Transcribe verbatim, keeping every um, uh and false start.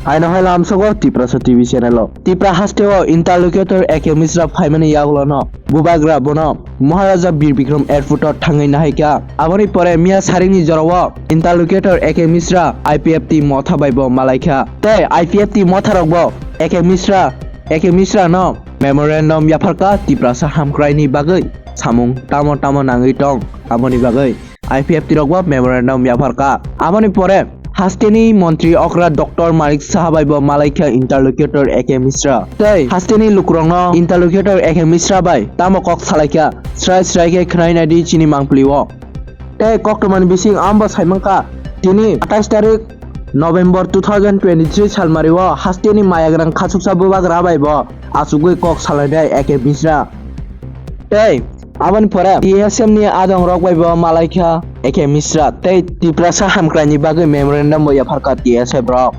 Aino hai lamsogo Tiprasa T V channel o. Tipra haste o interlocutor A K Misra phaimani yagulono bubagra bono Maharaja Bir Bikram Airport o thangwi nahaikha. Aboni pore miya saringni jorao interlocutor A K Misra I P F T motha bai bo malaikha. Tei I P F T motha rokbo A K Misra, A K Misra no memorandum yapharkha Tiprasa hamkraini bagwi samung tamo tamo nangwi tong aboni bagwi. I P F T rokbo memorandum yapharkha. Aboni pore hasteni montri okra Doctor Manik Saha bai bo malaikha interlocutor A K Misra. Tei hasteni lukurokno interlocutor A K Misra bai tamo kok salaikha, srai srai khe khwnai naidi chini mangpili o. Tei koktwmani bising ambo saimankha tini atais tarik November two thousand twenty-three salmari o hasteni mayagrang khachuksa bubagra bai bo achugwi kok salainai A K Misra. Tei aboni pore T S F ni adong rok bai bo malaikha A K Misra tei Tiprasa hamkraini bagwi memorandum bo yapharkha T S F rok.